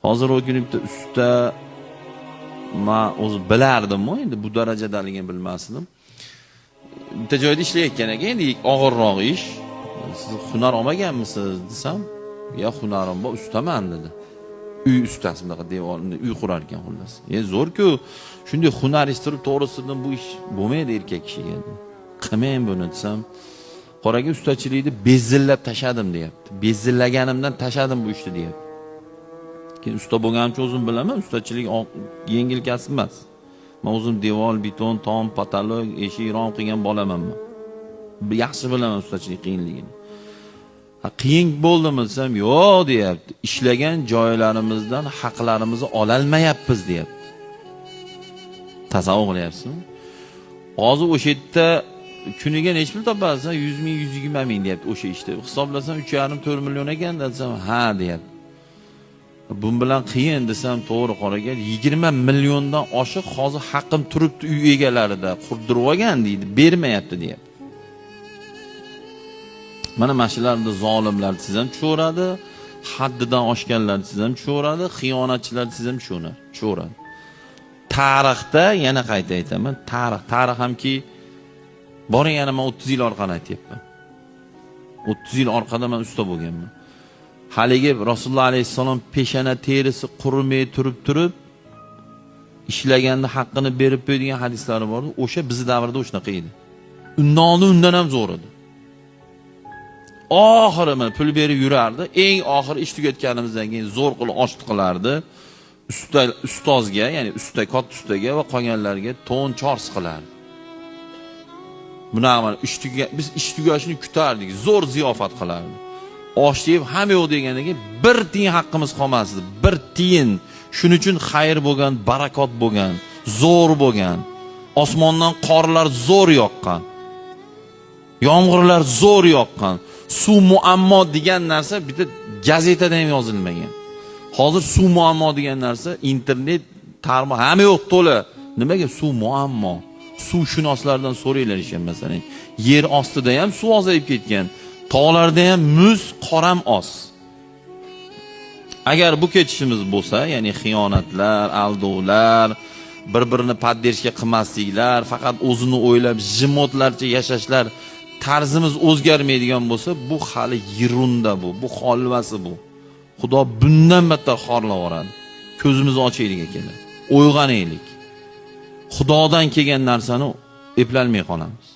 Hozir u kuni bitta usta, men o'zi bilardim-ku, endi bu darajadaligini bilmasdim. Bitta joyda ishlayotgan ekan, endi og'irroq ish. Siz hunar olmaganmisiz desam, ya hunarim bor, ustaman dedi. Uy ustasi, bunaqa devorni uy qurar ekan xullas. Zo'r-ku, shunday hunaringiz turib, to'g'risidan bu ish bo'lmaydi erkak kishiga. Qilmang buni desam, qoraga ustachilikni bezillab tashadim deyapti. Bezillaganimdan tashadim bu ishni deyapti. Keyin usta bo'lganim uchun o'zim bilaman, ustachilik yengil kasb emas. Men o'zim devor, beton, tom, patolog, eshik rom qilgan bolaman men. Yaxshi bilaman ustachilik qiyinligini. Ha, qiyin bo'ldimi desam, yo'q deyapti. Ishlagan joylarimizdan haqlarimizni ololmayapmiz deyapti. Tasavvur qilyapsizmi? Hozir o'sha yerda kuniga necha pul topasiz? 100 ming, 120 ming deyapti o'sha ishda. Hisoblasam 3,5-4 million ekan desam, ha deyapti. Bun bilan qiyin desam, to'g'ri qoraga 20 milliondan oshiq hozir haqim turibdi uy egalarida, qurdirib olgan deydi, bermayapti deyapti. Mana shularni zolimlar siz ham tushaveradi, haddidan oshganlar siz ham tushaveradi, xiyonatchilar siz ham tushaveradi. Tarixda yana qayta aytaman, tarix hamki boring, yana men 30 yil orqani aytyapman. 30 yil orqada men usta bo'lganman. Haligi Rasululloh alayhissalom peshana terisi qurimay turib ishlaganda haqqini berib qo'ydigan hadislari bor. O'sha bizi davrda o'shanaqa edi. Undan oldin undan ham zo'r edi. Oxiri mana pul berib yurardi. Eng oxiri ish tugatganimizdan keyin zo'r qilib oshni qilardi. Usta ustozga, ya'ni usta katta ustaga va qolganlarga to'n chors qilardi. Bunaqa mana biz ish tugashini kutardik, zo'r ziyofat qilardi. Osh yeb hamma yo'q degandan keyin bir tiyin haqqimiz qolmasdi. Bir tiyin. Shuning uchun xayr bo'lgan, barakot bo'lgan, zo'r bo'lgan. Osmondan qorlar zo'r yoqqan. Yomg'irlar zo'r yoqqan. Suv muammo degan narsa bitta gazetada ham yozilmagan. Hozir suv muammo degan narsa internet tarmoq hamma yo'q to'la. Nimaga suv muammo? Suvshunoslardan so'ranglar ishonmasangiz. Yer ostida ham suv ozayib ketgan. Tog'larda ham muz, qoram oz. Agar bu ketishimiz bo'lsa, ya'ni xiyonatlar, aldovlar, bir-birini poddershka qilmasliklar, faqat o'zini o'ylab jimotlarcha yashashlar tarzimiz o'zgarmaydigan bo'lsa, bu hali yerunda bu holvasi bu. Xudo bundan battar xorlab yuboradi. Ko'zimizni ochaylik akalar. Uyg'onaylik. Xudodan kelgan narsani eplalmay qolamiz.